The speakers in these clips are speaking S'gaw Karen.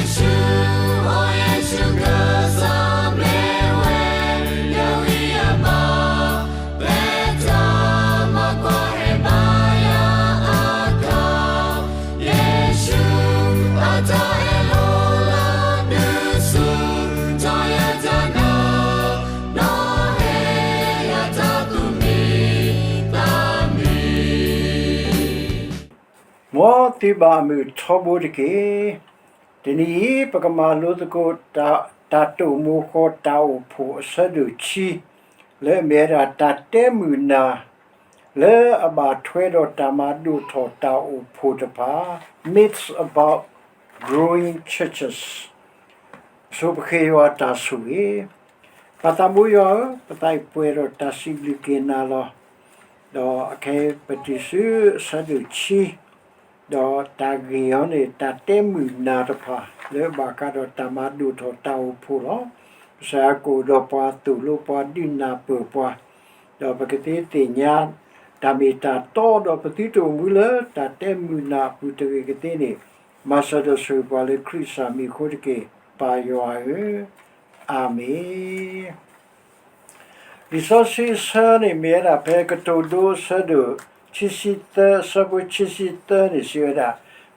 ယ့ၣ်ၡူး, အိ ယ့ၣ်ၡူး ကစၢ်မ့ၢ်ဝဲ ယဂံၢ်ယဘါ, ပျဲတၢ်မၤကွၢ်ဟဲဘါယွၤအခါ, ယ့ၣ်ၡူး အတၢ်အဲၣ်လီၤလၢဒုးဆူၣ်ထီၣ်ယတၢ်နာ်, နီၣ်ဟ့ၣ်ယၤတၢ်သူၣ်မံသးမံ. မ်သုဘၣ်မုာ်ထီဘိတက့ၢ်. တနံၤအံၤ ပကမၤလိသကိး တၢ်တိာ်မိၤဃီၤတၢ်အိၣ်ဖှိၣ်အဆၢဒိၣ်ခံ လၢအမ့ၢ်ဝဲဒၣ်တၢ်တဲမုာ်နၤ လၢအဘၣ်ထွဲဒီးတၢ်မၤဒိၣ်ထီၣ်တၢ်အိၣ်ဖှိၣ်တဖၣ်, Myths about Growing Churches. ဆိပဃ့ယွၤတၢ်ဆိၣ်ဂ့ၤ. ပၢ်သးဘိယွၤဧၢ, ပသးအံၤပှဲၤဒီးတၢ်စံးဘျုးက့ၤနၤလီၤ. ဒီးအခဲအံၤပတုၤဆူအဆၢဒိၣ်ခံ, ဒီးတၢ်ဂ့ၢ်အံၤန့ၣ် တၢ်တဲမုာ်နၤတဖၣ် လၢအဘၣ်ဃးဒီးတၢ်မၤဒိၣ်ထီၣ်တၢ်အိၣ်ဖှိၣ်လီၤ. ကစၢ်ယွၤကအိၣ်ဒီးပှၤ သိၣ်လိပှၤ ဒုးနၢ်ပၢၢ်ပှၤ, ဒီးပကသ့သ့ၣ်ညါ တၢ်မ့ၢ်တၢ်တီ ဒီးပသုတအိၣ်မူလၢတၢ်တဲမုာ်နၤအပူၤတဂ့ၤကသ့န့ၣ်, မၤစၢၤဒီးဆိၣ်ဂ့ၤပှၤလၢခရံာ်ကစၢ်မံၤအဃိတက့ၢ်, ပၢ်ယွၤဧၢ, အၤမ့ၣ်. လံာ်စီဆှံအဆၢန့ၣ်မ့ၢ်ဝဲဒၣ် ဖဲကတိၤဒိအဆၢဒိၣ်ခံဆံသၢ အဆၢဖိခံဆံသၢန့ၣ် စံးဝဲဒၣ်,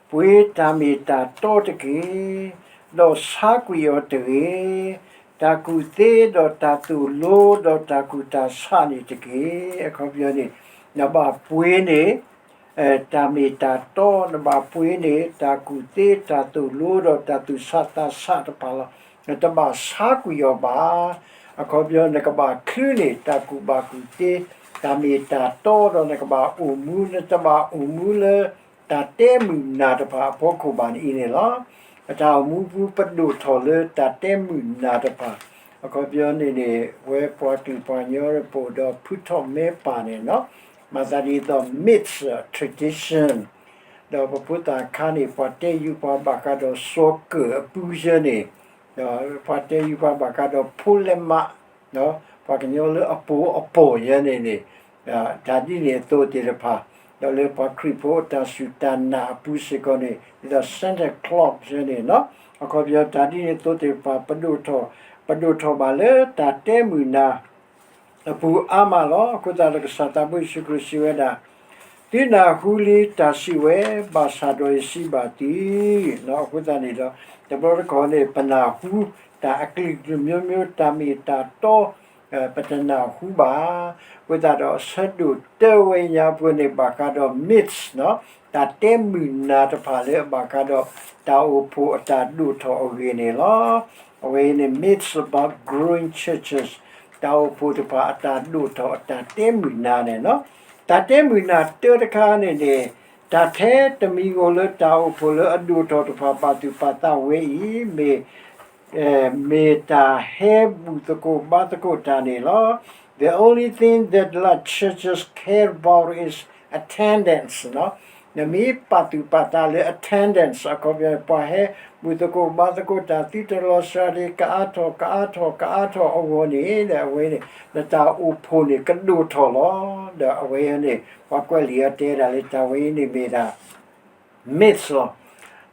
ပှ့ၤတၢ်မ့ၢ်တၢ်တီတက့ၢ်, ဒီးဆါကွံာ်အီၤတဂ့ၤ, တၢ်ကူၣ်သ့ဒီးတၢ်သိၣ်လိဒီးတၢ်ကူၣ်တၢ်ဆးန့ၣ်တက့ၢ်. အခီပညီန့ၣ် နဘၣ်ပှ့ၤန့ၣ် တၢ်မ့ၢ်တၢ်တီ, နဘၣ်ပှ့ၤန့ၣ် တၢ်ကူၣ်သ့တၢ်သိၣ်လိဒီးတၢ်သူၣ်ဆးသးဆးတဖၣ်လီၤ. နတဘၣ်ဆါကွံာ်အီၤဘၣ်. အခီပညီ နကဘၣ်ချုးန့ၢ်တၢ်ကူၣ်ဘၣ်ကူၣ်သ့, တၢ်မ့ၢ်တၢ်တီဒီးနကဘၣ်အိၣ်မူ, နတဘၣ်အိၣ်မူလၢ တၢ်တဲမုာ်နၤတဖၣ်အဖီခိၣ်ဘၣ်န့ၣ်အံၤန့ၣ်လီၤ. ပတၢ်အိၣ်မူပူၤ ပဒိၣ်ထီၣ်လၢတၢ်တဲမုာ်နၤတဖၣ်. အခီပညီန့ၣ်န့ၣ် ဝဲပှၤကလုာ်ပှၤကညီပအိၣ်ဒီးဖုထီၣ်မဲပၢ်န့ၣ်နီၤ, မၤသးဒ်သိး myths, tradition, ဒီးပဖိသၣ်ခါန့ၣ် ပှၤတဲယုာ်ပှၤဘၣ်ဃးဒီးစီၤကၢၣ်အပူၤယဲန့ၣ်, ဒီးပှၤတဲယုာ်ပှၤဘၣ်ဃးဒီးဖိလဲးမး, ပှၤကညီလၢအပိာ်အပီၢ်ယဲန့ၣ်န့ၣ်, တၢ်ဒ်န့ၣ်အသိးသ့ၣ်တဖၣ်, ဒီးလၢပှၤခရံာ်ဖိအတၢ်စူၢ်တၢ်နာ်အပူၤစ့ၢ်ကီးန့ၣ် ဒ်သိး Santa Claus ယဲန့ၣ်နီၤ, အခီပညီတၢ်ဒ်န့ၣ်အသိးသ့ၣ်တဖၣ် ပဒိၣ်ထီၣ်, ပဒိၣ်ထီၣ်ဘၣ်လၢတၢ်တဲမုာ်နၤ အပူၤအါမးလီၤ. အဃိသတးဒီးကစၢ်သးဘိယ့ၣ်ၡူးခရံာ်စံးဝဲဒၣ်, သုနၢ်ဟူလံတၢ်စံးဝဲ, ဘၣ်ဆၣ်ဒီးယစံးဘၣ်သု, အဃိသတးန့ၣ်ဒီး တဘျီတခီၣ်န့ၣ် ပနၢ်ဟူတၢ်အကလုာ်ကလုာ်မျိုးမျိုး တၢ်မ့ၢ်တၢ်တီ, ပတနၢ်ဟူဘၣ်. အဃိသတးဒီးအဆၢဒိၣ်တၢဝဲညါပူၤန့ၣ် ဘၣ်ဃးဒီး myths နီၤ, တၢ်တဲမုာ်နၤတဖၣ်လၢအဘၣ်ဃးဒီး တၢ်အိၣ်ဖှိၣ်အတၢ်ဒိၣ်ထီၣ်အဂ့ၢ်န့ၣ်လီၤ. အဝဲအံၤန့ၣ် myths about growing churches, တၢ်အိၣ်ဖှိၣ်တဖၣ်အတၢ်ဒိၣ်ထီၣ်အတၢ်တဲမုာ်နၤန့ၣ်နီၤ. တၢ်တဲမုာ်နၤတၢတခါန့ၣ်န့ၣ်, တၢ်ထဲတမံၤဧိၤလၢတၢ်အိၣ်ဖှိၣ်လၢအဒိၣ်ထီၣ်တဖၣ်ပာ်သူၣ်ပာ်သးဝဲအံၤ မ့ၢ် မ့ၢ်တၢ်ဟဲဘူၣ်သကိးဘါသကိးတၢ်န့ၣ်လီၤ. The only thing that large churches care about is attendance နီၤ. နမ့ၢ်ပာ်သူၣ်ပာ်သးလၢ attendance အခီပညီ ပှၤဟဲဘူၣ်သကိးဘါသကိးတၢ် သုတလီၤစှၤဒံး ကအါထီၣ် ကအါထီၣ် ကအါထီၣ်အဂီၢ်န့ၣ် ဒီးအဝဲန့ၣ် နတၢ်အိၣ်ဖှိၣ်န့ၣ် ကဒိၣ်ထီၣ်လီၤ. ဒီးအဝဲန့ၣ် ပှၤကွဲးလံာ်အီၤတဲဒၣ်လၢ တၢ်ဝဲအံၤန့ၣ်မ့ၢ်ဒၣ် myths လီၤ.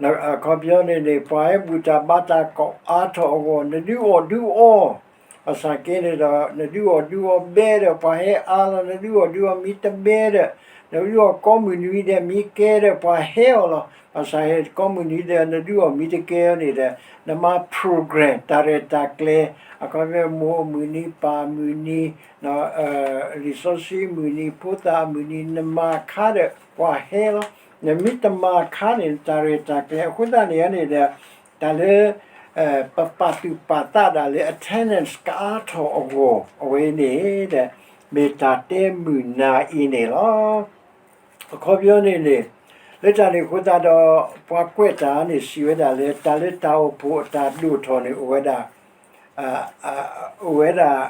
အခီပညီန့ၣ်န့ၣ် ပှၤဟဲဘူၣ်တၢ်ဘါတၢ်ကအါထီၣ်အဂီၢ် နဒုးအီၣ်ဒုးအီ, ဘၣ်ဆၣ်က့န့ၣ်ဒီး နဒုးအီၣ်ဒုးအီဘဲဒီး ပှၤဟဲအါလီၤ, နဒုးအီၣ်ဒုးအီမ့ၢ်တဘဲဒီး နဒုးအီၣ်ကိးမုၢ်နွံဒီးမ့ၢ်ကဲဒီး ပှၤဟဲအီၤလီၤ. ဘၣ်ဆၣ်ကိးမုၢ်နွံဒီး နဒုးအီၣ်မ့ၢ်တကဲန့ၣ်ဒီး နမၤ program တၢ်ရဲၣ်တၢ်ကျဲၤ, အခီပညီ မိၢ်အမုၢ်နံၤ ပၢ်အမုၢ်နံၤ လံာ်စီဆှံအမုၢ်နံၤ ဖိသၣ်အမုၢ်နံၤ နမၤအခါဒီး ပှၤဟဲလီၤ. နမ့ၢ်တမၤအခါန့ၣ် နတၢ်ရဲၣ်တၢ်ကျဲၤ အဃိသတးန့ၣ်န့ၣ်ဒီး တၢ်လၢ ပပာ်သူၣ်ပာ်သးဒၣ်လၢ attendance ကအါထီၣ်အဂီၢ် အဝဲန့ၣ်ဒီး မ့ၢ်တၢ်တဲမုာ်နၤအံၤန့ၣ်လီၤ. အခီပညီန့ၣ်န့ၣ် လၢတၢ်န့ၣ်အဃိသတးဒီး ပှၤကွဲးတၢ်န့ၣ် စံးဝဲဒၣ်လၢ တၢ်လၢတၢ်အိၣ်ဖှိၣ်အတၢ်ဒိၣ်ထီၣ်န့ၣ် အိၣ်ဝဲဒၣ် အိၣ်ဝဲဒၣ်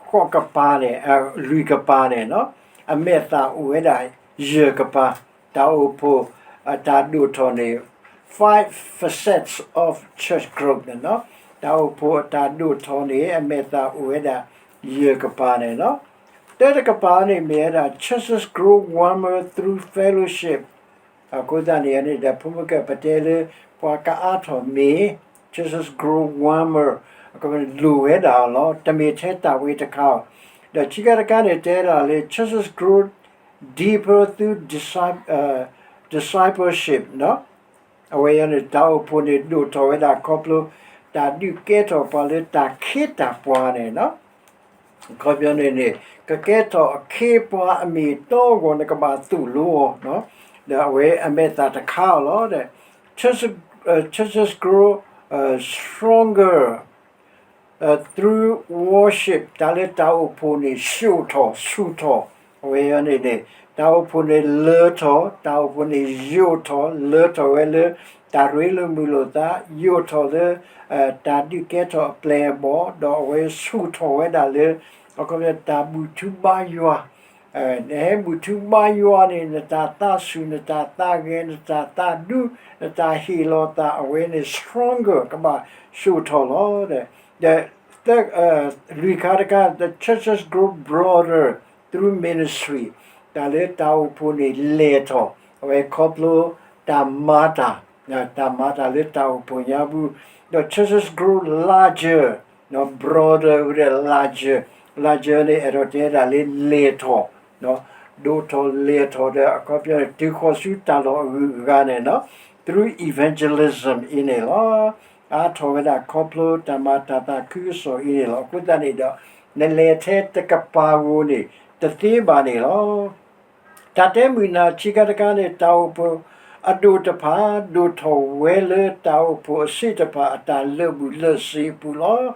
ဃိးကပၤန့ၣ် လွံၢ်ကပၤန့ၣ်နီၤ, အမဲာ်သၣ်အိၣ်ဝဲဒၣ် ယဲၢ်ကပၤ, တၢ်အိၣ်ဖှိၣ်အတၢ်ဒိၣ်ထီၣ်န့ၣ် five facets of church growth န့ၣ်နီၤ, တၢ်အိၣ်ဖှိၣ်အတၢ်ဒိၣ်ထီၣ်န့ၣ် အမဲာ်သၣ်အိၣ်ဝဲဒၣ် ယဲၢ်ကပၤန့ၣ်နီၤ, တၢတကပၤန့ၣ်မ့ၢ်ဝဲဒၣ် churches grow warmer through fellowship, အဃိသတးန့ၣ်န့ၣ်ဒီး ဖိမုၣ်ကဲ ပတဲလၢ ပှၤကအါထီၣ်မ့ၢ် churches grow warmer လိာ်ဝဲဒၣ်အီၤလီၤ. တမ့ၢ်ထဲတၢ်ဝဲတခါအီၤ, ဒီးခံခါတခါန့ၣ် တဲဒၣ်လၢ churches grow deeper through disciple, discipleship အဝဲအံၤန့ၣ် တၢ်အိၣ်ဖှိၣ်န့ၣ် ဒိၣ်ထီၣ်ဝဲဒၣ်ခီဖျိ တၢ်ဒုးကဲထီၣ်ပှၤလၢတၢ်ခ့တၢ်ပှၤန့ၣ်လီၤ. အခီပညီန့ၣ်န့ၣ် ကကဲထီၣ်အခ့အပှၤအမ့ၢ်အတီအဂီၢ် နကဘၣ်သိၣ်လိအီၤ, ဒီးအဝဲအမဲာ်သၣ်တခါအီၤလီၤ. churches, churches grow stronger through worship တၢ်လၢတၢ်အိၣ်ဖှိၣ်န့ၣ် ဆူၣ်ထီၣ်ဆူၣ်ထီၣ်, အဝဲအံၤန့ၣ်န့ၣ် တၢ်အိၣ်ဖှိၣ်န့ၣ်လၢထီၣ်, တၢ်အိၣ်ဖှိၣ်န့ၣ်ယိာ်ထီၣ်, လၢထီၣ်ဝဲလၢ တၢ်ရ့လိာ်မုာ်လိာ်သး, ယိာ်ထီၣ်လၢ တၢ်ဒုးကဲထီၣ်အပျဲၢ်အဘီၣ်, ဒီးအဝဲဆူၣ်ထီၣ်ဝဲဒၣ်လၢ အခီပညီ တၢ်ဘူၣ်ထူဘါယွၤ, နဟဲဘူၣ်ထူဘါယွၤန့ၣ် နတၢ်သးဆူၣ် နတၢ်သးဂဲၤ နတၢ်သးဒူ နတၢ်ဟ့ၣ်လီၤသး အဝဲန့ၣ် stronger ကဘၣ်ဆူၣ်ထီၣ်လီၤ. ဒီး လွံၢ်ခါတခါ the churches grow broader through ministry တၢ်လၢတၢ်အိၣ်ဖှိၣ်န့ၣ်လဲၢ်ထီၣ် အဝဲခီဖျိတၢ်မၤတၢ်, တၢ်မၤတၢ်လၢတၢ်အိၣ်ဖှိၣ်ညါပူၤ, ဒီး churches grow larger, broader ဝဲဒၣ် larger, larger န့ၣ် အဲၣ်ဒိးတဲဒၣ်လၢလဲၢ်ထီၣ်, ဒိၣ်ထီၣ်လဲၢ်ထီၣ်ဒီး အခီပညီန့ၣ် တုၤဃီၤဆူတၢ်လီၢ်အဂုၤအဂၤန့ၣ်လီၤ. through evangelism အံၤန့ၣ်လီၤ. အါထီၣ်ဝဲဒၣ်ခီဖျိတၢ်မၤတၢ်သးခုကစီၣ်အံၤန့ၣ်လီၤ. အဃိသတးန့ၣ်ဒီး နလဲၤထဲတကပၤဧိၤန့ၣ် တသ့ဘၣ်န့ၣ်လီၤ. တၢ်တဲမုာ်နၤခံခါတခါန့ၣ် တၢ်အိၣ်ဖှိၣ်အဒိၣ်တဖၣ် ဒိၣ်ထီၣ်ဝဲလၢတၢ်အိၣ်ဖှိၣ်အဆံးတဖၣ်အတၢ်လၢာ်ဘူၣ်လၢာ်စ့ၤအပူၤလီၤ.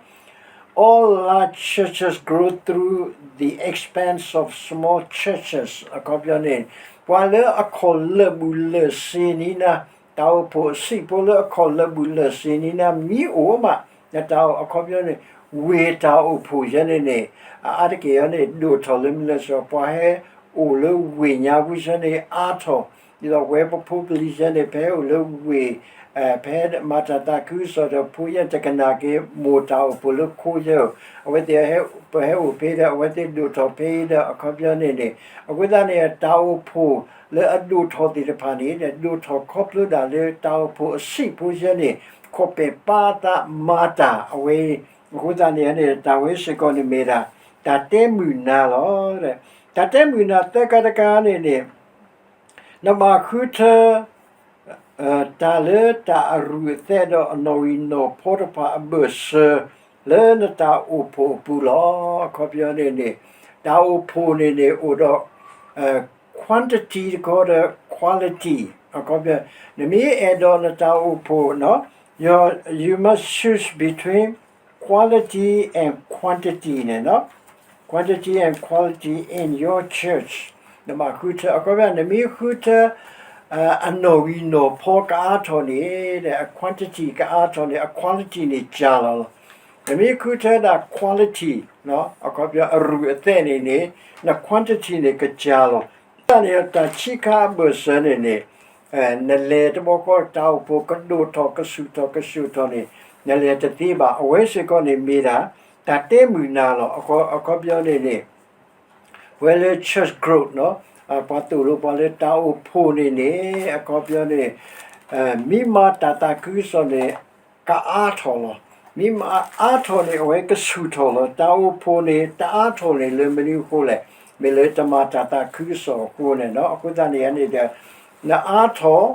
All large churches grow through the expanse of small churches အခီပညီန့ၣ် ပှၤလၢအခီၣ်လၢာ်ဘူၣ်လၢာ်စ့ၤန့ၣ်နၤ, တၢ်အိၣ်ဖှိၣ်အဆံးဖိလၢအခီၣ်လၢာ်ဘူၣ်လၢာ်စ့ၤန့ၣ်နၤ မ့ၢ်အိၣ်မး နတၢ်အိၣ် အခီပညီန့ၣ် ဝ့ၢ်တၢ်အိၣ်ဖှိၣ်ယဲန့ၣ်န့ၣ် အအါတက့ၢ်အံၤန့ၣ် ဒိၣ်ထီၣ်လၢမနုၤလဲၣ် ပှၤဟဲအိၣ်လၢဝ့ၢ်ညါပူၤယဲန့ၣ် အါထီၣ် ဒ်သိးပဝဲပဖိပလံၤယဲန့ၣ် ပဟဲအိၣ်လၢဝ့ၢ် ပဟဲမၤတၢ်သးခုကစီၣ်ဒီးဖိယဲတကနၣ်က့ၤ မိၢ်တၢ်အိၣ်ဖှိၣ်လၢခိယဲၢ်ဧိၤ, အဝဲသ့ၣ် ပဟဲအိၣ်ဖဲဒီး အဝဲသ့ၣ်ဒိၣ်ထီၣ်ဖဲအံၤဒီး အခီပညီန့ၣ်န့ၣ် အဃိသတးန့ၣ် တၢ်အိၣ်ဖှိၣ်လၢအဒိၣ်ထီၣ်သ့ၣ်တဖၣ်န့ၣ် ဒိၣ်ထီၣ်ခီဖျိဒၣ်လၢတၢ်အိၣ်ဖှိၣ်အဆံးဖိယဲန့ၣ် ခိးပဲာ်ပာ်သးမၤတၢ်အဝဲအံၤ, အဃိသတးန့ၣ်န့ၣ် တၢ်ဝဲစ့ၢ်ကီးန့ၣ်မ့ၢ်ဒၣ် တၢ်တဲမုာ်နၤလီၤ. တၢ်တဲမုာ်နၤသၢခါတခါန့ၣ်န့ၣ် နဘၣ်ဃုထၢ တၢ်လၢတၢ်အရူၢ်အသဲးဒီးအနီၣ်ဂံၢ်နီၣ်ဖီတဖၣ်အဘၢၣ်စၢၤ လၢနတၢ်အိၣ်ဖှိၣ်အပူၤလီၤ. အခီပညီန့ၣ်န့ၣ် တၢ်အိၣ်ဖှိၣ်န့ၣ်န့ၣ် အိၣ်ဒီး quantity တခီဒီး quality အခီပညီ နမ့ၢ်အဲၣ်ဒိးနတၢ်အိၣ်ဖှိၣ် you must choose between quality and quantity န့ၣ် quantity and quality in your church နဘၣ်ဃုထၢ အခီပညီ နမ့ၢ်ဃုထၢ အနီၣ်ဂံၢ်နီၣ်ဖီကအါထီၣ်န့ၣ် အ quantity ကအါထီၣ်န့ၣ် အ quality န့ၣ်ကၢ်လီၤလီၤ. နမ့ၢ်ဃုထၢဒၣ် quality အခီပညီ အရူၢ်အသဲးန့ၣ်န့ၣ် န quantity န့ၣ်ကစၢ်လီၤ. တၢ်န့ၣ်တၢ်ခံခါအဘၢၣ်စၢၤန့ၣ်န့ၣ် နလဲၤတဘျီဃီ တၢ်အိၣ်ဖှိၣ်ကဒိၣ်ထီၣ်ကဆူၣ်ထီၣ်ကဆူၣ်ထီၣ်န့ၣ် နလဲၤတသ့ဘၣ်. အဝဲစ့ၢ်ကီးန့ၣ်မ့ၢ်ဒၣ် တၢ်တဲမုာ်နၤလီၤ. အခီပညီန့ၣ်န့ၣ် ဝဲလၢ church growth ပှၤသိၣ်လိပှၤလၢတၢ်အိၣ်ဖှိၣ်န့ၣ်န့ၣ် အခီပညီန့ၣ် မ့ၢ်မၤတၢ်သးခုကစီၣ်န့ၣ် ကအါထီၣ်လီၤ. မ့ၢ်မၤအါထီၣ်န့ၣ် အဝဲကဆူၣ်ထီၣ်လီၤ. တၢ်အိၣ်ဖှိၣ်န့ၣ် တအါထီၣ်န့ၣ်လၢမနုၤအဃိလဲၣ်. မ့ၢ်လၢတမၤတၢ်သးခုကစီၣ်အဃိန့ၣ်လီၤ. အဃိသတးန့ၣ်န့ၣ်ဒီး နအါထီၣ်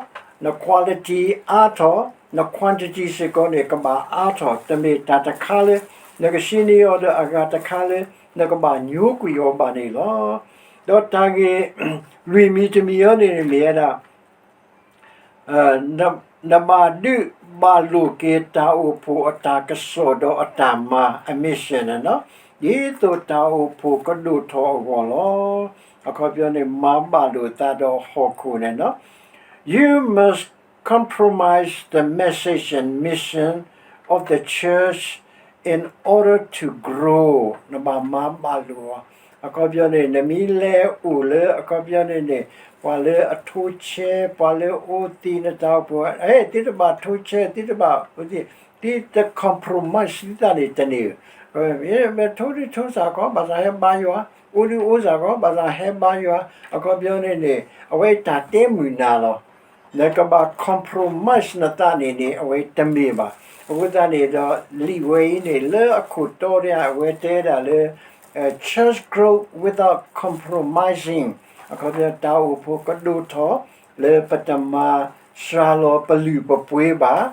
န quality အါထီၣ် န quantity စ့ၢ်ကီးန့ၣ် ကဘၣ်အါထီၣ်. တမ့ၢ်တၢ်တခါလၢ နကဆံးန့ၢ်အီၤဒီးအဂၤတခါလၢ နကဘၣ်ညိကွံာ်အီၤဘၣ်န့ၣ်လီၤ. ဒီးတၢ်ဂ့ၢ်လွံၢ်မံၤတမံၤအံၤန့ၣ်မ့ၢ်ဝဲဒၣ် နဘၣ်ဒုးဘၣ်လိာ်က့ၤတၢ်အိၣ်ဖှိၣ်အတၢ်ကစီၣ်ဒီးအတၢ်မၤ အ mission န့ၣ်လီၤ. ဒ်သိးတၢ်အိၣ်ဖှိၣ်ကဒိၣ်ထီၣ်အဂီၢ်လီၤ. အခီပညီန့ၣ် မၤဘၣ်လိာ်သးဒီးဟီၣ်ခိၣ်န့ၣ်လီၤ. You must compromise the message and mission of the church in order to grow နဘၣ်မၤဘၣ်လိာ်အီၤ. အခီပညီန့ၣ် နမ့ၢ်လဲၤအိၣ်လၢ အခီပညီန့ၣ်န့ၣ် ပှၤလၢအထိဆဲး ပှၤလၢအအိၣ်သံးနတၢ်အိၣ်ဖှိၣ် ဟဲ သုတဘၣ်ထိဆဲး သုတဘၣ်အိၣ်သံး သုတ compromise သုသးန့ၣ်တန့ၢ်ဧိၤ. မ့ၢ်ထိဒုးထိစ့ၢ်ကီး ဘၣ်သးဟဲဘါယွၤ, အိၣ်ဒုးအိၣ်စ့ၢ်ကီး ဘၣ်သးဟဲဘါယွၤ. အခီပညီန့ၣ်န့ၣ် အဝဲတၢ်တဲမုာ်နၤလီၤ. နကဘၣ် compromise နသးန့ၣ်န့ၣ် အဝဲတမ့ၢ်ဘၣ်. အဃိသတးန့ၣ်ဒီး လံာ်ဝဲအံၤန့ၣ် လၢအခိၣ်တီဒၣ် အဝဲတဲဒၣ်လၢ church growth without compromising အခီပညီ တၢ်အိၣ်ဖှိၣ်ကဒိၣ်ထီၣ် လၢပတမၤစှၤလီၤပလုၢ်ပပှ့ၤဘၣ်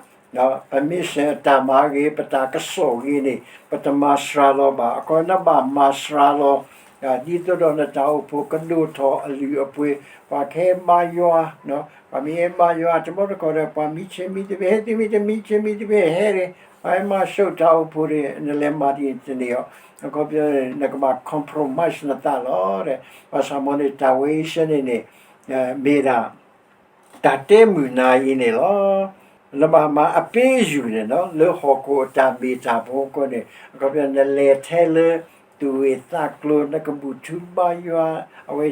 ပ mission အတၢ်မၤဂ့ၤ ပတၢ်ကစီၣ်ဂ့ၤန့ၣ် ပတမၤစှၤလီၤဘၣ်. အခီပညီ နဘၣ်မၤစှၤလီၤ ဒ်သိးဒီးနတၢ်အိၣ်ဖှိၣ်ကဒိၣ်ထီၣ်အလုၢ်အပှ့ၤ, ပှၤကဟဲဘါယွၤ, ပှၤမ့ၢ်ဟဲဘါယွၤ တဘျီတခီၣ်ဒီး ပှၤမံဆ့မံတဘ့ၣ် ဟဲသုမ့ၢ်တမံဆ့မံတဘ့ၣ်ဟဲန့ၣ် ပှၤဟဲမၤဆူၣ်တၢ်အိၣ်ဖှိၣ်န့ၣ် နလဲၤမၤဒ်န့ၣ်တန့ၢ်အီၤ. အခီပညီန့ၣ် နကဘၣ် compromise နသးလီၤ. ဘၣ်ဆၣ်မ်န့ၣ် တၢ်ဝဲအံၤစ့ၢ်န့ၣ်န့ၣ် မ့ၢ်ဒၣ် တၢ်တဲမုာ်နၤအံၤန့ၣ်လီၤ. နဘၣ်မၤအပ့ၤယူၢ်န့ၣ် လၢဟီၣ်ခိၣ်အတၢ်မ့ၢ်တၢ်ဖိအဃိန့ၣ် အခီပညီ နလဲၤထဲလၢသူၣ်ဂ့ၢ်သးကျိၤ နကဘူၣ်ထီၣ်ဘါယွၤ အဝဲ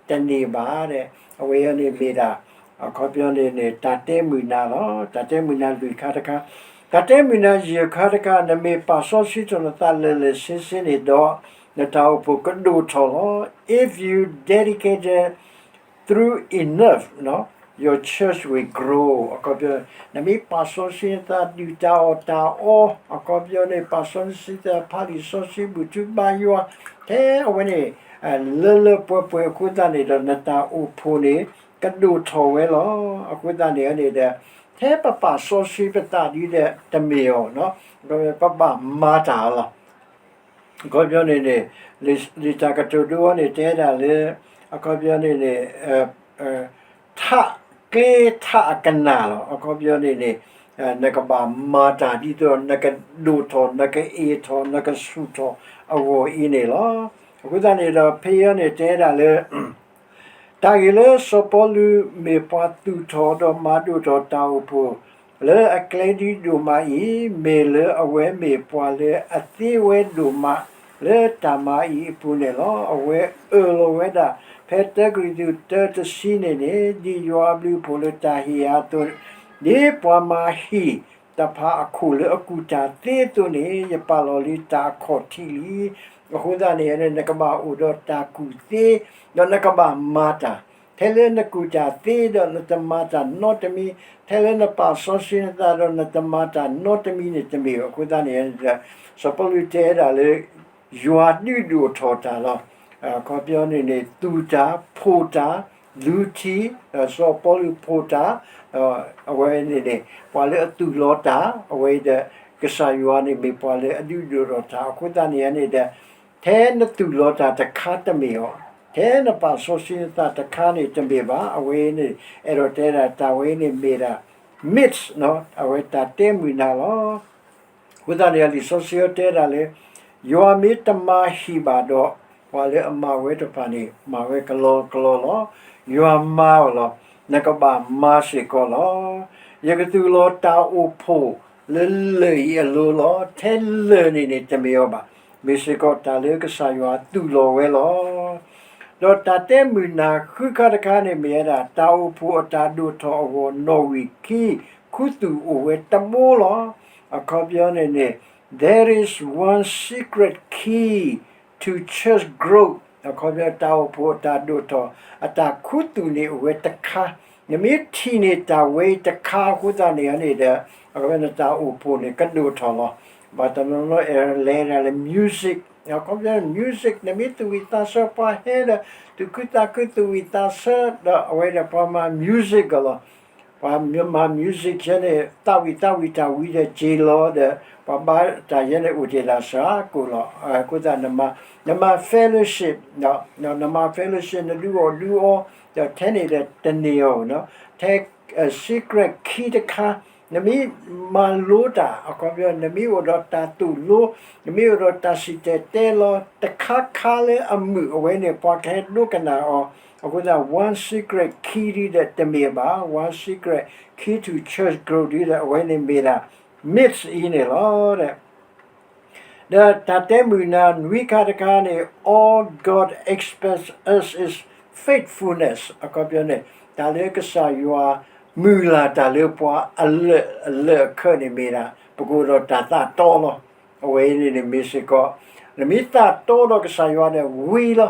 တန့ၢ်ဘၣ်. အဝဲအံၤန့ၣ်မ့ၢ်ဒၣ် အခီပညီန့ၣ်န့ၣ် တၢ်တဲမုာ်နၤလီၤ. တၢ်တဲမုာ်နၤလွံၢ်ခါတခါ, တၢ်တဲမုာ်နၤယဲၢ်ခါတခါ, နမ့ၢ်ပာ်စီဆှံထီၣ်နသးလၢာ်လၢာ်ဆ့ဆ့န့ၣ်ဒီး နတၢ်အိၣ်ဖှိၣ်ကဒိၣ်ထီၣ်လီၤ. If you dedicated through enough, your church will grow. အခီပညီ နမ့ၢ်ပာ်စီဆှံနသး ဒုၣ်တၢ်အီၣ်တၢ်အီ, အခီပညီန့ၣ် ပာ်စီဆှံနသး ဖးလံာ်စီဆှံ ဘူၣ်ထီၣ်ဘါယွၤ ထဲအဝဲန့ၣ် လၢလၢပှဲၤပှဲၤအဃိသတးန့ၣ်ဒီး နတၢ်အိၣ်ဖှိၣ်န့ၣ် ကဒိၣ်ထီၣ်ဝဲလီၤ. အဃိသတးန့ၣ်န့ၣ်ဒီး ထဲပပာ်စီဆှံပသးဒ်ဒီးတမ့ၢ်အီၤ, ပဘၣ်မၤတၢ်လီၤ. အခီပညီန့ၣ်န့ၣ် လံာ်တၢ်ကတိၤဒိအံၤန့ၣ် တဲဒၣ်လၢ အခီပညီန့ၣ်န့ၣ် ထးကျ့ထးအကနၣ်လီၤ. အခီပညီန့ၣ်န့ၣ် နကဘၣ်မၤတၢ်ဒ်သိး နကဒိၣ်ထီၣ် နကအ့ၣ်ထီၣ် နကဆူၣ်ထီၣ်အဂီၢ်အံၤန့ၣ်လီၤ. အဃိသတးန့ၣ်ဒီး ဖဲအံၤန့ၣ် တဲဒၣ်လၢ တၢ်ဂ့ၢ်လၢစီၤပီလူးမ့ၢ်ပှၤသူၣ်ထီၣ်ဒီးမၤဒိၣ်ထီၣ်တၢ်အိၣ်ဖှိၣ် လၢအကျဲဒ်ဒိၣ်မးအံၤ, မ့ၢ်လၢအဝဲမ့ၢ်ပှၤလၢအသ့ဝဲဒိၣ်မးလၢတၢ်မၤအံၤအပူၤန့ၣ်လီၤ. အဝဲအၢၣ်လီၤဝဲဒၣ် ဖဲတၢကရံၣ်သူးတၢတဆံန့ၣ်န့ၣ်, ဒ်ယွၤအဘျုးအဖှိၣ်လၢတၢ်ဟ့ၣ်အသိး, ဒ်ပှၤမၤဟံၣ်တဖၣ်အခိၣ်လၢအကူၣ်တၢ်သ့အသိးန့ၣ်, ယပာ်လီၤလံတၢ်အခီၣ်ထံးလံ. အဃိသတးန့ၣ်န့ၣ် နကဘၣ်အိၣ်ဒီးတၢ်ကူၣ်သ့, ဒီးနကဘၣ်မၤတၢ် ထဲလၢနကူၣ်တၢ်သ့ဒီးနတမၤတၢ်နီတမံၤ, ထဲလၢနပာ်စီဆှံနသးဒီးနတမၤတၢ်နီတမံၤန့ၣ်တမ့ၢ်ဘၣ်. အဃိသတးန့ၣ် စီၤပီလူးတဲဒၣ်လၢ ယွၤဒုးဒိၣ်ထီၣ်တၢ်လီၤ. အခီပညီန့ၣ်န့ၣ် သူၣ်တၢ်, ဖှီၣ်တၢ်, လူၤထံ, စီၤပီလူးဖှီၣ်တၢ်, အဝဲန့ၣ်န့ၣ် ပှၤလၢအသူၣ်လီၤတၢ်, အဝဲဒီး ကစၢ်ယွၤန့ၣ်မ့ၢ်ပှၤလၢအဒုးဒိၣ်ထီၣ်တၢ်. အဃိသတးန့ၣ်န့ၣ်ဒီး ထဲနသူၣ်လီၤတၢ်တခါတမ့ၢ်အီၤ, ထဲနပာ်စီဆှံနသးတခါန့ၣ်တမ့ၢ်ဘၣ်. အဝဲန့ၣ် အဲၣ်ဒိးတဲဒၣ် တၢ်ဝဲန့ၣ်မ့ၢ်ဒၣ် mix အဝဲတၢ်တဲမုာ်နၤလီၤ. အဃိသတးန့ၣ် လံာ်စီဆှံတဲဒၣ်လၢ ယွၤမ့ၢ်တမၤဟံၣ်ဘၣ်ဒီး ပှၤလၢအမၤဝဲတဖၣ်န့ၣ် မၤဝဲကလီကလီလီၤ. ယွၤမၤအီၤလီၤ. နကဘၣ်မၤစ့ၢ်ကီးလီၤ. ယကသူၣ်လီၤတၢ်အိၣ်ဖှိၣ်လၢလၢၢ်အံၤအလိၤလီၤ. ထဲလၢၢ်န့ၣ်န့ၣ်တမ့ၢ်အီၤဘၣ်. မ့ၢ်စ့ၢ်ကီးတၢ်လၢကစၢ်ယွၤသူၣ်လီၤဝဲလီၤ. ဒီးတၢ်တဲမုာ်နၤဃုခါတခါန့ၣ်မ့ၢ်ဝဲဒၣ် တၢ်အိၣ်ဖှိၣ်အတၢ်ဒိၣ်ထီၣ်အဂီၢ် နီၣ်ဝံာ်ခံ ခူသူၣ်အိၣ်ဝဲတဘိလီၤ. အခီပညီန့ၣ်န့ၣ် there is one secret key to church growth. အခီပညီ တၢ်အိၣ်ဖှိၣ်အတၢ်ဒိၣ်ထီၣ် အတၢ်ခူသူၣ်န့ၣ်အိၣ်ဝဲတခါ, နမ့ၢ်ထံၣ်န့ၢ်တၢ်ဝဲအံၤတခါအဃိသတးန့ၣ်န့ၣ်ဒီး အဝဲန့ၣ်တၢ်အိၣ်ဖှိၣ်န့ၣ်ကဒိၣ်ထီၣ်လီၤ. ဘၣ်တနီၤနီၤအဲၣ်ဒိးလဲၤဒၣ်လၢ music, အခီပညီ music နမ့ၢ်သူၣ်ဝံၣ်သးဆၢပှၤဟဲဒီး သူၣ်ခုသးခုသူၣ်ဝံၣ်သးဆၢဒီး အဝဲဒီးပှၤမၤ music ကလီၤ. ပှၤမၤ music ယဲန့ၣ် သးဝံၣ်သးဝံၣ်တၢ်ဝံၤဒီးစ့လီၤဒီး ပှၤဘါတၢ်ယဲန့ၣ်အိၣ်တ့ၢ်ဒၣ်စှၤကိာ်လီၤ. အဃိသတး နမၤ fellowship, နမၤ fellowship နဒုးအီၣ်ဒုးအီ ဒီးထဲန့ၣ်ဒီးတန့ၢ်အီၤ, ထဲ secret key တခါ, နမ့ၢ်မၤလိတၢ် အခီပညီ နမ့ၢ်အိၣ်ဒီးတၢ်သိၣ်လိ, နမ့ၢ်အိၣ်ဒီးတၢ်စံၣ်တဲၤတဲလီၤ တခါခါလၢအမုာ်အဝဲန့ၣ် ပှၤကဟဲဒိကနၣ်အီၤ, အဃိသတး one secret key ဒ်ဒီးတမ့ၢ်ဘၣ်, one secret key to church growth ဒ်ဒီးအဝဲန့ၣ်မ့ၢ်ဒၣ် mix အံၤန့ၣ်လီၤ. ဒီးတၢ်တဲမုာ်နၤနွံခါတခါန့ၣ် all God expects us is faithfulness အခီပညီန့ၣ် တၢ်လၢကစၢ်ယွၤမုၢ်လၢ်တၢ်လၢပှၤအလၢာ်အလၢာ်အခၢးန့ၣ်မ့ၢ်ဒၣ် ပကအိၣ်ဒီးတၢ်သးတီလီၤ. အဝဲန့ၣ်န့ၣ်မ့ၢ်စ့ၢ်ကီး နမ့ၢ်သးတီဒီးကစၢ်ယွၤဒီးဝံၤလီၤ.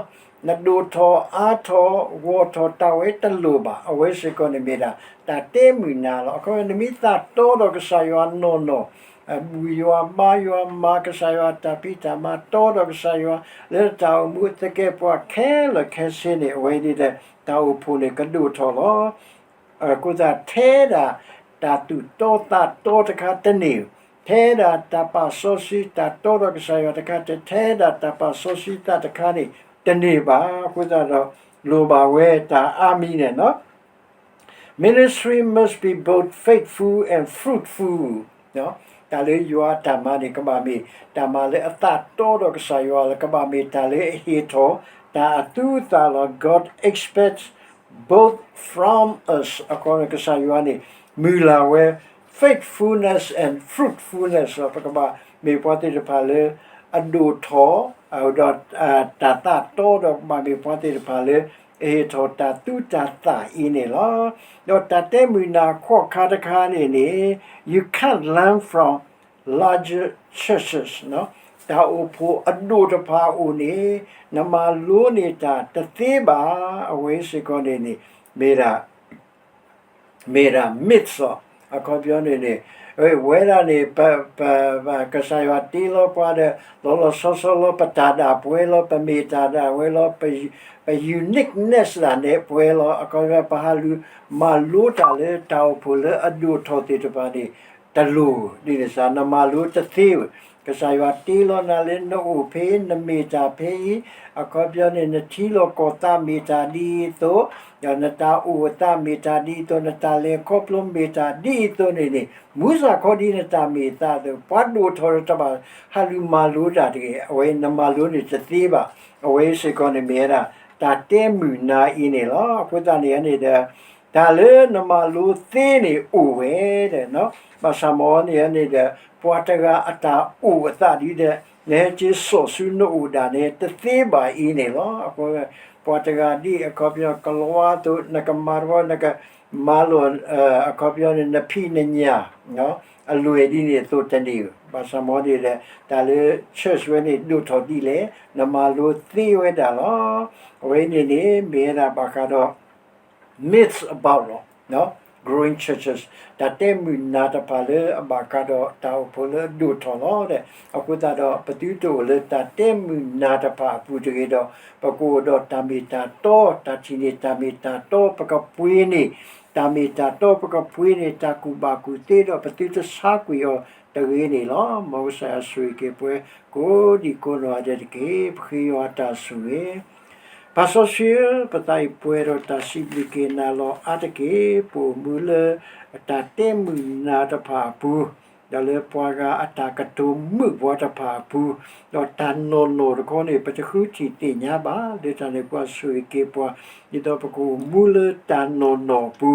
နဒိၣ်ထီၣ်အါထီၣ်ဂီၢ်ထီၣ်တၢ်ဝဲတလိၣ်ဘၣ်. အဝဲစ့ၢ်ကီးန့ၣ်မ့ၢ်ဒၣ် တၢ်တဲမုာ်နၤလီၤ. အခီပညီ နမ့ၢ်သးတီဒီးကစၢ်ယွၤနီၢ်နီၢ်, ဘူၣ်ယွၤဘါယွၤ မၤကစၢ်ယွၤတၢ်ဖံးတၢ်မၤ တီဒီးကစၢ်ယွၤ လၢတၢ်အိၣ်မူသကဲးပဝးခဲလၢာ်ခဲဆ့န့ၣ် အဝဲဒ်ဒီး တၢ်အိၣ်ဖှိၣ်န့ၣ်ကဒိၣ်ထီၣ်လီၤ. အဃိသတး ထဲဒၣ်တၢ်သူၣ်တီသးတီတခါတန့ၢ်, ထဲဒၣ်တၢ်ပာ်စီဆှံတၢ်တီဒီးကစၢ်ယွၤတခါ ထဲဒၣ်တၢ်ပာ်စီဆှံသးတခါန့ၣ် တန့ၢ်ဘၣ်. အဃိသတးဒီး လိၣ်ဘၣ်ဝဲတၢ်အါမံၤန့ၣ်လီၤ. Ministry must be both faithful and fruitful. တၢ်လၢယွၤအတၢ်မၤန့ၣ် ကဘၣ်မ့ၢ်တၢ်မၤလၢအသးတီဒီးကစၢ်ယွၤလီၤ. ကဘၣ်မ့ၢ်တၢ်လၢအဟ့ၣ်ထီၣ်တၢ်အသူအသးလီၤ. God expects both from us. အခီပညီ ကစၢ်ယွၤန့ၣ် မုၢ်လၢ်ဝဲ faithfulness and fruitfulness လီၤ. ပကဘၣ်မ့ၢ်ပှၤသ့ၣ်တဖၣ်လၢအဒိၣ်ထီၣ် ဒီး တၢ်သးတီဒီး ကဘၣ်မ့ၢ်ပှၤသ့ၣ်တဖၣ်လၢ အဟ့ၣ်ထီၣ်တၢ်သူတၢ်သးအံၤန့ၣ်လီၤ. ဒီးတၢ်တဲမုာ်နၤခီၣ်ခါတခါန့ၣ်န့ၣ် you can't learn from larger churches. တၢ်အိၣ်ဖှိၣ်အဒိၣ်တဖၣ်အအိၣ်န့ၣ် နမၤလိန့ၢ်တၢ်တသ့ဘၣ်. အဝဲစ့ၢ်ကီးန့ၣ်န့ၣ် မ့ၢ်ဒၣ် မ့ၢ်ဒၣ် myth လီၤ. အခီပညီန့ၣ်န့ၣ် ဝဲဒၣ်န့ၣ် ပ ပ ကစၢ်ယွၤတ့လီၤပှၤဒီး လီၤလီၤဆီဆီလီၤ ပတၢ်ဒၣ်ပှဲၤလီၤ ပမ့ၢ်တၢ်ဒၣ်ဝဲလီၤ ပ uniqueness ဒၣ်နဲပှဲၤလီၤ. အခီပညီ ပဟးလူၤမၤလိတၢ်လၢတၢ်အိၣ်ဖှိၣ်လၢအဒိၣ်ထီၣ်သ့ၣ်တဖၣ်န့ၣ် တလိၣ်ဒ်န့ၣ်စ့ၢ် နမၤလိတသ့ဝဲ. ကစၢ်ယွၤတ့လီၤနၤလၢနအိၣ်ဖဲအံၤ နမ့ၢ်တၢ်ဖဲအံၤ အခီပညီန့ၣ် နထံလီၢ်ကီၢ်သးမ့ၢ်တၢ်ဒ်အံၤအသိး ဒီးနတၢ်အိၣ်အသးမ့ၢ်တၢ်ဒ်အံၤအသိး နတၢ်လဲၤခီဖျိမ့ၢ်တၢ်ဒ်အံၤအသိးန့ၣ်န့ၣ် မုၢ်စၢ်ခီဒ်နတၢ်မ့ၢ်အသးအသိး ပှၤဒိၣ်ထီၣ်ဒီးတဘၣ်ဟးလူၤမၤလိတၢ်တဂ့ၤ. အဝဲနမၤလိန့ၣ်တသ့ဘၣ်. အဝဲစ့ၢ်ကီးန့ၣ်မ့ၢ်ဝဲဒၣ် တၢ်တဲမုာ်နၤအံၤန့ၣ်လီၤ. အဃိသတးန့ၣ်န့ၣ်ဒီး တၢ်လၢနမၤလိသ့န့ၣ်အိၣ်ဝဲဒီး ဘၣ်ဆၣ်မ့ၢ်န့ၣ်န့ၣ်ဒီး ပှၤတဂၤအတၢ်အိၣ်အသးဒ်ဒီး နဟဲက့ၤစိာ်ဆူနအိၣ်ဒၣ်နဲတသ့ဘၣ်အံၤန့ၣ်လီၤ. အဃိ ပှၤတဂၤဒ်အခီပညီ ကလီအသိး နကမၤတဘျီ နကမၤလိာ် အခီပညီန့ၣ် နဖံးနညၣ် အလွဲၢ်ဒ်န့ၣ်အသိးတန့ၢ်. ဘၣ်ဆၣ်မ့ၢ်န့ၣ်ဒီး တၢ်လၢ church ဝဲန့ၣ် ဒိၣ်ထီၣ်ဒ်လဲၣ် နမၤလိသ့ဝဲဒၣ်လီၤ. အဝဲန့ၣ်န့ၣ် မ့ၢ်ဝဲဒၣ်ဘၣ်ဃးဒီး myths about လီၤ growing churches တၢ်တဲမုာ်နၤတဖၣ်လၢအဘၣ်ဃးဒီးတၢ်အိၣ်ဖှိၣ်လၢအဒိၣ်ထီၣ်လီၤဒီး အဃိသတးဒီး ပသုတအိၣ်လၢတၢ်တဲမုာ်နၤတဖၣ်အပူၤတဂ့ၤဒီး ပကအိၣ်ဒီးတၢ်မ့ၢ်တၢ်တီ တၢ်ထံၣ်န့ၢ်တၢ်မ့ၢ်တၢ်တီ ပကပှ့ၤန့ၢ် တၢ်မ့ၢ်တၢ်တီ ပကပှ့ၤန့ၢ်တၢ်ကူၣ်ဘၣ်ကူၣ်သ့ဒီး ပသုတဆါကွံာ်အီၤတဂ့ၤန့ၣ်လီၤ. မ်ကစၢ်ယွၤဆိၣ်ဂ့ၤက့ၤပှၤကိးဒံးကိးနီၢ်ဂၤဒဲးတက့ၢ်. ပဃ့ယွၤအတၢ်ဆိၣ်ဂ့ၤ ပၢ်စီဆှံဧၢ, ပသးအံၤပှဲၤဒီးတၢ်စံးဘျုးက့ၤနၤလီၤအါတက့ၢ်. ပအိၣ်မူလၢတၢ်တဲမုာ်နၤတဖၣ်အပူၤ, ဒီးလၢပှၤဂၤအတၢ်ကတိၤမုာ်ပှၤတဖၣ်အပူၤ, ဒီးတၢ်နီၢ်နီၢ်တခီန့ၣ် ပတဃုထံၣ်သ့ၣ်ညါဘၣ်. လၢတၢ်န့ၣ် ပှၤဆိၣ်ဂ့ၤက့ၤပှၤ ဒ်သိးပကအိၣ်မူလၢတၢ်နီၢ်နီၢ်အပူ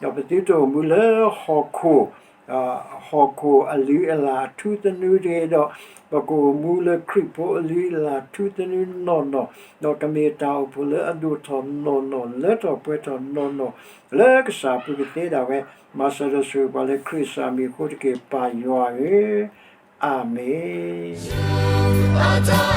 ၤ, ဒီးပသုတအိၣ်မူလၢဟီၣ်ခိၣ် ဟီၣ်ခိၣ်အလုၢ်အလၢ်အထူသနူတဂ့ၤဒီး, ပကအိၣ်မူလၢခရံာ်ဖိအလုၢ်အလၢ်ထူသနူနီၢ်နီၢ်, ဒီးကမ့ၢ်တၢ်အိၣ်ဖှိၣ်လၢအဒိၣ်ထီၣ်နီၢ်နီၢ် လၢထီၣ်ပှဲၤထီၣ်နီၢ်နီၢ် လၢကစၢ်အပူၤကသ့ဒၣ်ဝဲ, မၤစၢၤဒီးဆိၣ်ဂ့ၤပှၤလၢခရံာ်အမံၤအဃိတက့ၢ် ပၢ်ယွၤဧၢ, အၤမ့ၣ်.